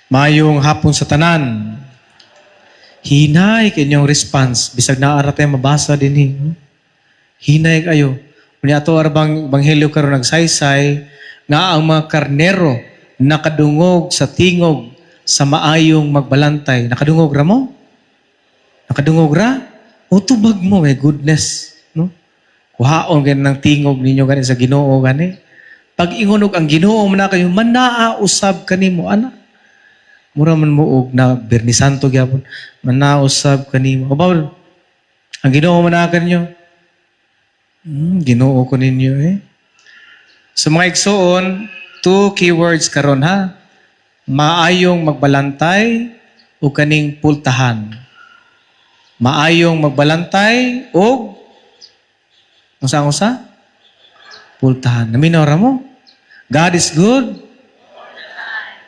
Maayong hapon sa tanan. Hinay kay inyong response. Bisag naa ra tayo mabasa dinhi, no? Hinay kayo. Unya ato bang ebanghelyo karon nagsaysay nga ang mga karnero nakadungog sa tingog sa maayong magbalantay. Nakadungog ra mo? Nakadungog ra? O tubag mo, my goodness. No? Kuhaon gani ng tingog ninyo gani sa Ginoo gani. Pag ingunog ang Ginoo man na kayo, manaa usab kanimo ana. Mura man mo og na Biyernes Santo gyapon. Manaa usab kanimo. O ba, ang Ginoo man na kanyo. Ginoo ko ninyo eh. So mga igsuon, two keywords karon ha. Maayong magbalantay o kaning pultahan. Maayong magbalantay og unsa ang usa? Pultahan. Naminaw ra mo? God is good.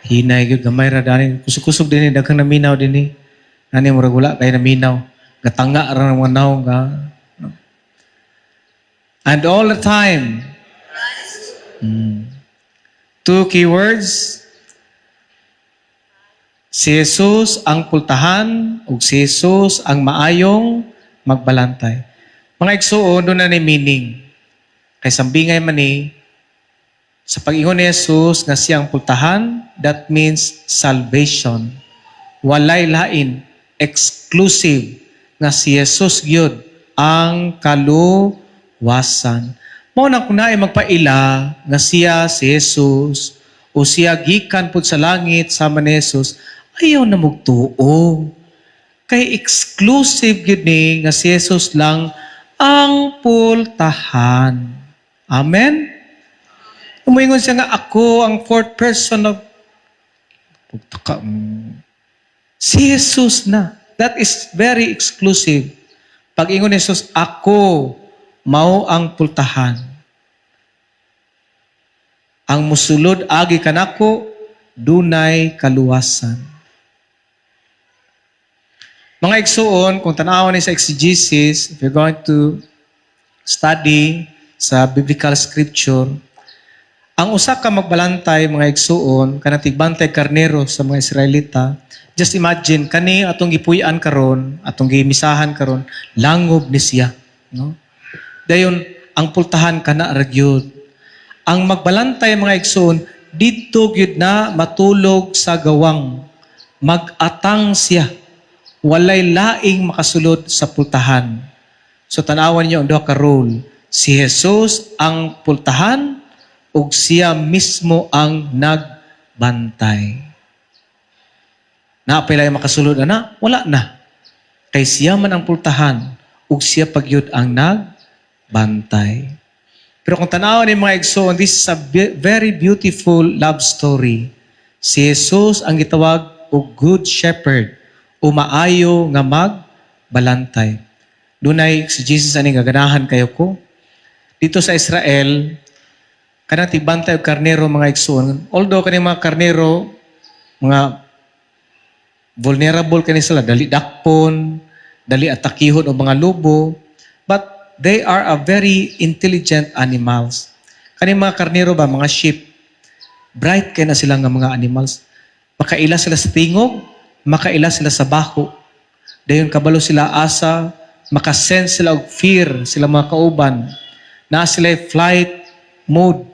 Hinay gyud, gamay ra dani. Kusog-kusog dinhi, daghang naminaw dinhi. Ani murag wala kay naminaw. Gatanga ra ng mga nawong ka. And all the time. Two keywords. Si Jesus ang pultahan ug si Jesus ang maayong magbalantay. Mga igsuon, duna ni meaning. Kay sambingay man ni, sa pag-ingon ni Jesus nga siya ang pultahan, that means salvation. Walay lain, exclusive nga si Jesus gyud ang kaluwasan. Mao na kung naay magpaila nga siya si Jesus o siya gikan pud sa langit sama ni Jesus, ayaw na mugtuo. Kay exclusive gyud ni nga si Jesus lang ang pultahan. Amen? Muingon siya nga ako ang fourth person of Pagtaka, Si Jesus na. That is very exclusive. Pag ingon ni Jesus, "Ako mao ang pultahan. Ang musulod agi kanako, dunay kaluwasan." Mga igsuon, kung tanawon ni sa exegesis, if you're going to study sa biblical scripture, ang usa ka magbalantay, mga igsuon, kanang tigbantay karnero sa mga Israelita, just imagine kani atong gipuy-an karon, atong gimisahan karon, langob ni siya, no? Dayon ang pultahan kana ra gyud. Ang magbalantay, mga igsuon, didto gyud na matulog sa gawang. Mag-atang siya. Walay laing makasulod sa pultahan. So tanawan niyo ang duha ka role. Si Jesus ang pultahan ug siya mismo ang nagbantay. Naa pay makasulod ana? Wala na. Kay siya man ang pultahan ug siya pa gyud ang nagbantay. Pero kung tanawon ni mga igsoon, this is a very beautiful love story. Si Jesus ang gitawag og good shepherd o maayo nga magbalantay. Dunay si Jesus ani nga ganahan kayo ko. Dito sa Israel, kanang tigbantay og karnero, mga igsoon. Although kaning mga karnero, mga vulnerable kani sila, dali dakpon, dali atakihon og mga lobo, but they are a very intelligent animals. Kaning mga karnero ba, mga sheep, bright kay na sila nga mga animals. Makaila sila sa tingog, makaila sila sa baho. Dayon kabalo sila asa, makasense sila og fear sila mga kauban. Naa sila flight mode.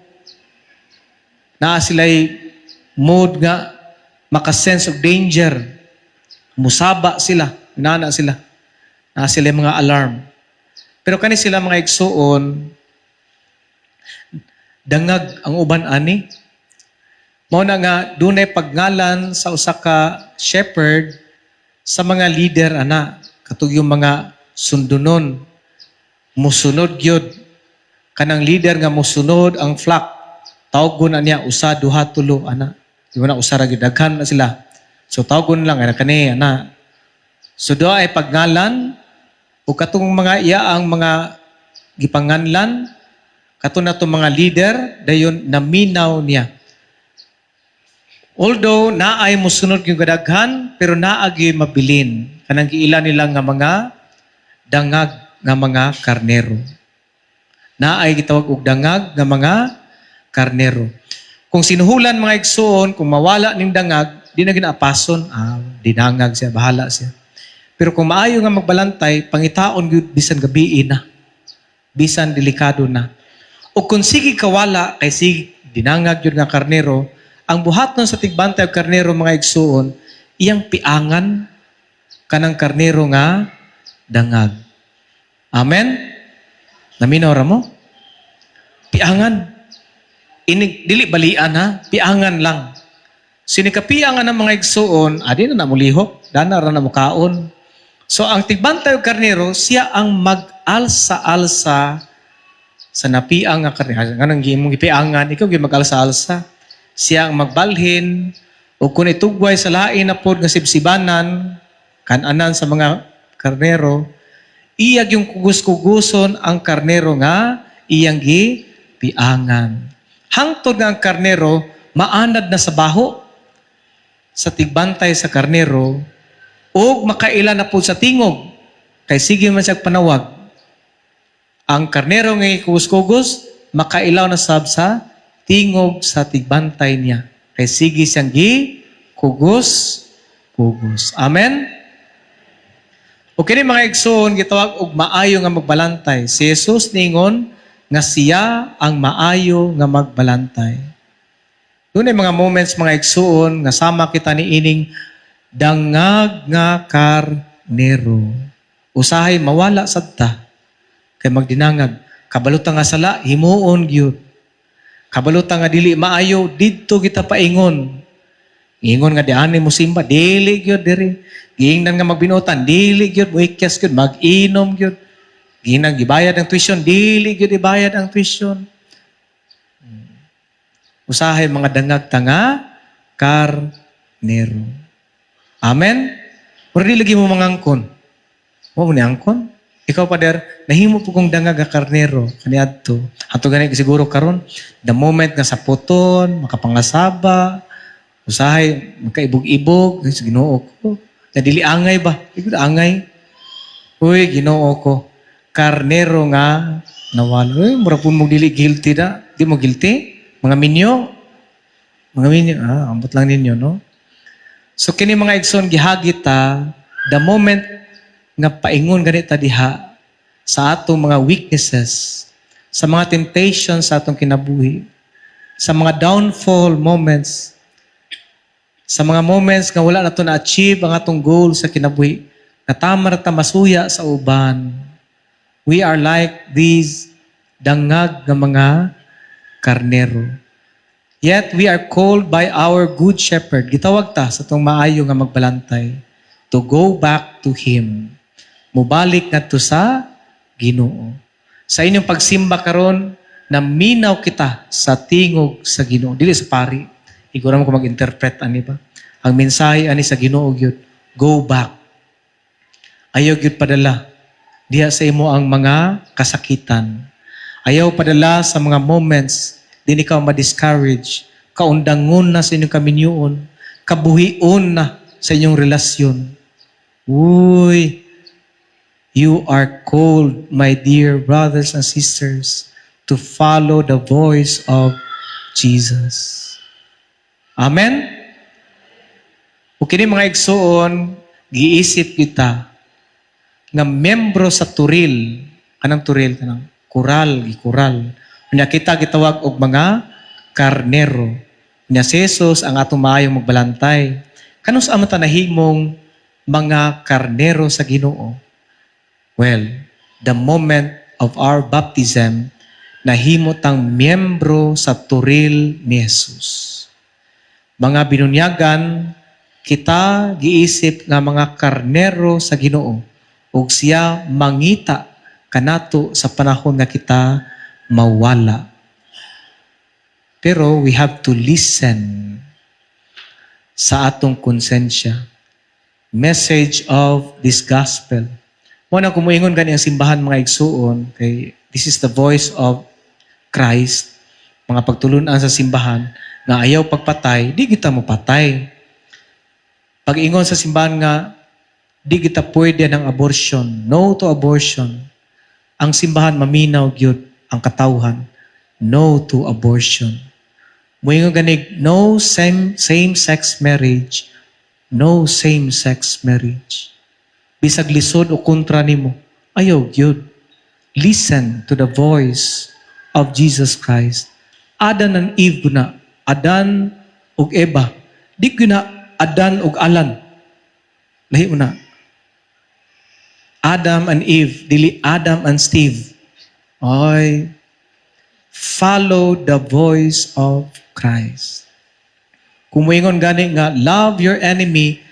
Naa sila mode nga makasense of danger. Musaba sila, nana sila. Naa sila mga alarm. Pero kani sila, mga igsuon, dangag ang uban ani. Mao na nga dunay pagngalan sa usa ka shepherd sa mga leader ana, katong yung mga sundunon, musunod gyud, kanang leader nga musunod ang flock, tawgon na niya usa, duha, tulo ana. Di ba na usa ra gyud, daghan na sila, so tawgon lang ana kani ana. So doa ay pagngalan ug katong mga iya ang mga gipanganlan kato na tong mga leader, dayon naminaw niya. Although naay musunod yung kadaghan, pero naa gyud mabilin. Kanang giila nila nga mga dangag nga mga karnero. Naay gitawag og dangag nga mga karnero. Kung sinuhulan, mga igsuon, kung mawala ning dangag, di na ginaapason, ah, dinangag siya, bahala siya. Pero kung maayo nga magbalantay, pangitaon gyud bisan gabii na. Bisan delikado na. O kung sige kawala, kay sige dinangag gyud nga karnero, ang buhaton sa tigbantay og karnero, mga igsuon, iyang piangan kanang karnero nga dangag. Amen? Naminaw ra mo? Piangan. Inig, dili balian ha, piangan lang. Sinikapiangan ng mga igsuon, adi na namulihok, dana ra na mukaon. So ang tigbantay og karnero, siya ang mag-alsa-alsa sa napiang nga karnero. Nganong imong gipiangan, ikaw gyud mag-alsa-alsa. Siya ang magbalhin o kung itugway sa lain na pod nga sibsibanan, kananan sa mga karnero, iyag yung kugus-kuguson ang karnero nga iyang gipiangan. Hangtod nga ang karnero maanad na sa baho sa tigbantay sa karnero ug makaila na po sa tingog kay sige man siya panawag. Ang karnero nga kugus-kugos makailaw na sab sa tingog sa tigbantay niya kay sige siyang gi kugos kugos. Amen. O kini, mga igsoon, gitawag og maayo nga magbalantay. Si Jesus ningon nga siya ang maayo nga magbalantay. Dunay mga moments, mga igsuon, nga sama kita ni ining dangag nga karnero. Usahay mawala sad ta kay magdinangag. Kabalo ta nga sala, himuon gyud. Kabalo ta nga dili maayo, didto kita paingon. Ingon nga diani mo simba, dili gyud diri. Giingnan nga magbinutan, dili gyud, muikyas gyud, mag-inom gyud. Giingnan gibayad ang tuition, dili gyud ibayad ang tuition. Usahay mga dangag ta nga karnero. Amen? Pero di lagi mo mangangkon. Mo mo ni angkon? Ikaw, Pader, nahimo po kong dangag nga karnero kaniadto. Ato gani siguro karon, the moment nga sa puton, makapangasaba, usahay magkaibog-ibog, sa Ginoo ko. Na dili angay ba? Di ko angay. Uy, Ginoo ko. Karnero nga nawala. Uy, mura po mo dili guilty na. Di mo guilty? Mga minyo? Mga minyo. Ah, ambot lang ninyo, no? So kini, mga igsoon, gihagit ta the moment nga paingon ganita diha sa atong mga weaknesses, sa mga temptations sa atong kinabuhi, sa mga downfall moments, sa mga moments nga wala nato na-achieve ang atong goal sa kinabuhi, nga tama ra ta masuya sa uban. We are like these dangag nga mga karnero. Yet we are called by our good shepherd. Gitawag ta sa atong maayo nga magbalantay to go back to him. Mubalik ngadto sa Ginoo. Sa inyong pagsimba karon, naminaw kita sa tingog sa Ginoo. Dili sa pari. Igura mo ko mag-interpret ani ba? Ang mensahe ani sa Ginoo gyud, go back. Ayaw gyud padala diha sa imo ang mga kasakitan. Ayaw padala sa mga moments din ikaw ma-discourage, kaundangon na sa inyong kaminyuon, kabuhion na sa inyong relasyon. Uy, you are called, my dear brothers and sisters, to follow the voice of Jesus. Amen? O kini, mga igsuon, giisip kita nga membro sa turil, kanang turil, kanang kural, gikural. Unya kita gitawag og mga karnero. Unya si Jesus ang atong maayong magbalantay. Kanus-a man ta nahimong mga karnero sa Ginoo? Well, the moment of our baptism, nahimo tang miyembro sa turil ni Jesus. Mga binunyagan, kita giisip nga mga karnero sa Ginoo ug siya mangita kanato sa panahon nga kita mawala. Pero we have to listen sa atong konsensya. Message of this gospel. Mo na kumuingon gani ang simbahan, mga igsuon, kay this is the voice of Christ. Mga pagtulunan sa simbahan nga ayaw pagpatay, di kita mo patay. Pag-ingon sa simbahan nga di kita pwede ng abortion, no to abortion. Ang simbahan maminaw gyud ang katawhan, no to abortion. Muingon ganig, no same-sex marriage, no same-sex marriage. Bisag lisod o kontra nimo, ayaw gyud. Listen to the voice of Jesus Christ. Adam and Eve na, Adan ug Eva. Di gyud na Adan ug Alan. Lahi mo na. Adam and Eve, dili Adam and Steve. Oy, follow the voice of Christ. Kung moingon gani nga, "Love your enemy,"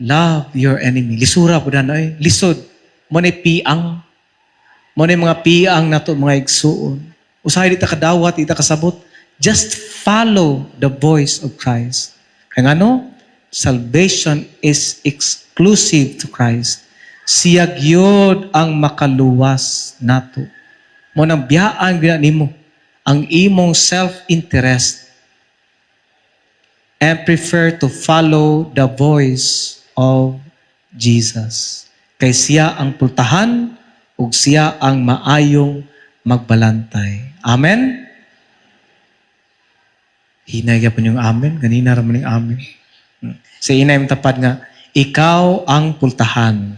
love your enemy. Lisura po na ay. Lisod. Mao ni piang. Mao ni mga piang nato, mga igsuon. Usahay di ta kadawat, di ta kasabot. Just follow the voice of Christ. Kaya ngano? Salvation is exclusive to Christ. Siya gyud ang makaluwas nato. Mao nang biyaan gyud nimo ang imong self-interest and prefer to follow the voice of Jesus. Kay siya ang pultahan ug siya ang maayong magbalantay. Amen? Hinay gyapon yung amen. Ganina ra man yung amen. Sa inay mong tapad nga, "Ikaw ang pultahan."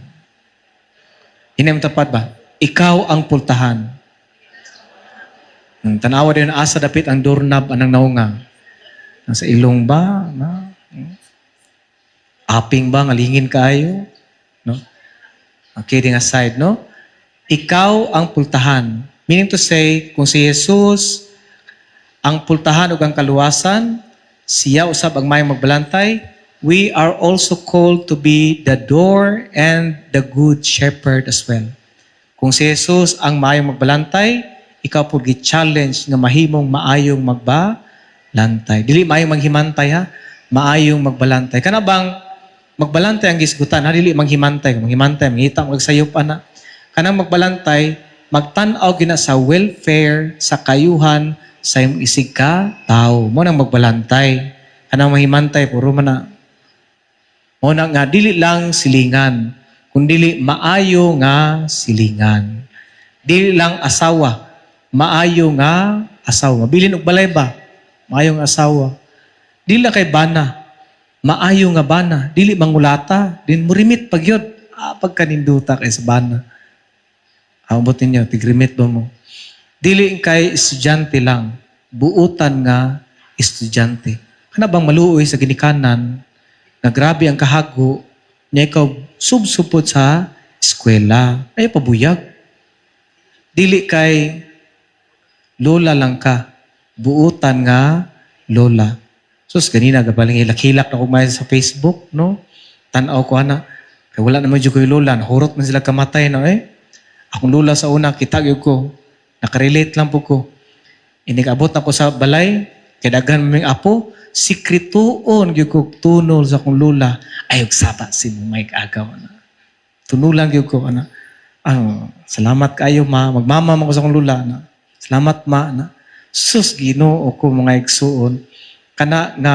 Hinay mong tapad ba? "Ikaw ang pultahan." Tanawa din asa dapit ang doorknob anang naunga. Nasa ilong ba? Na? Aping ba? Ngalingin kaayo? No? Kidding aside, no? Ikaw ang pultahan. Meaning to say, kung si Jesus ang pultahan ug ang kaluwasan, siya usab ang maayong magbalantay, we are also called to be the door and the good shepherd as well. Kung si Jesus ang maayong magbalantay, ikaw po gi-challenge nga mahimong maayong magbalantay. Dili maayong maghimantay ha, maayong magbalantay. Kana bang magbalantay ang gisgutan ha, dili manghimantay. Manghimantay, mangita mo sayop ana. Kanang magbalantay, magtan-aw gina sa welfare, sa kayuhan, sa imong isig ka tao. Mao nang magbalantay. Kanang mahimantay, puro man na. Mao na nga dili lang silingan, kundili maayo nga silingan. Dili lang asawa, maayo nga asawa. Mabilin og balay ba? Maayo nga asawa. Dili lang kay bana, maayo nga bana. Dili mangulata, din murimit pagyod. Ah, pagkaninduta kay sa bana. Ambot ninyo, tigrimit ba mo? Dili kay estudyante lang, buutan nga estudyante. Kana bang maluoy sa ginikanan, nga grabe ang kahago, niya ikaw subsupot sa eskwela. Ay pabuyag. Dili kay lola lang ka, buutan nga lola. Sus, ganina, gabaling hilak-hilak na kumain sa Facebook, no? Tanaw ko ana. Kay wala naman jud ko'y lola, nahurot man sila kamatay, no eh. Akong lola sa una, kita gyud ko. Nakarelate lang po ko. Inig-abot na ko sa balay, kay daghan maming apo, sikretoon gyud ko tunol sa akong lola. Ay, og saba si mo may agaw na. Tunulan gyud ko ana. Ah, salamat kayo, ma. Magmama man ko sa akong lola na. Salamat, ma, na. Sus, Ginoo ko, mga igsuon. Kana nga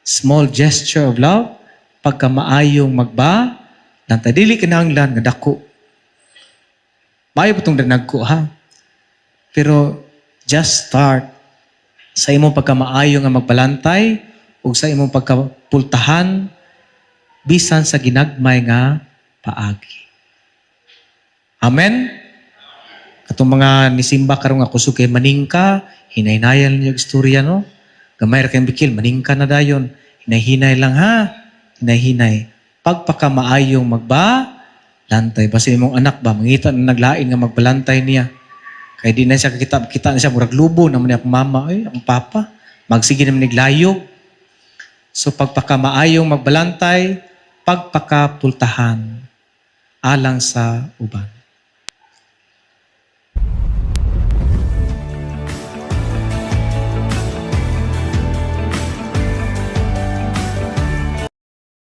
small gesture of love, pagka maayong magba, lantay dili kinahanglan nga dako. Maayo po itong danagko ha. Pero just start sa imong pagkamaayo nga magbalantay ug sa imong pagkapultahan bisan sa ginagmay nga paagi. Amen? Katong mga nisimba karon nga kusog kay maningka, hinay-hinayan ninyo istorya, no? Gamay ra kayong bikil, maningka na dayon. Hinay-hinay lang ha. Hinay-hinay. Pagpakamaayong magba, lantay. Basta imong anak ba, mangita na naglain nga magbalantay niya. Kay di na siya kakita, kita na siya, murag lubo naman niya akong mama, ay, akong papa. Magsige naman niglayog. So pagpakamaayong magbalantay, pagpakapultahan alang sa uban.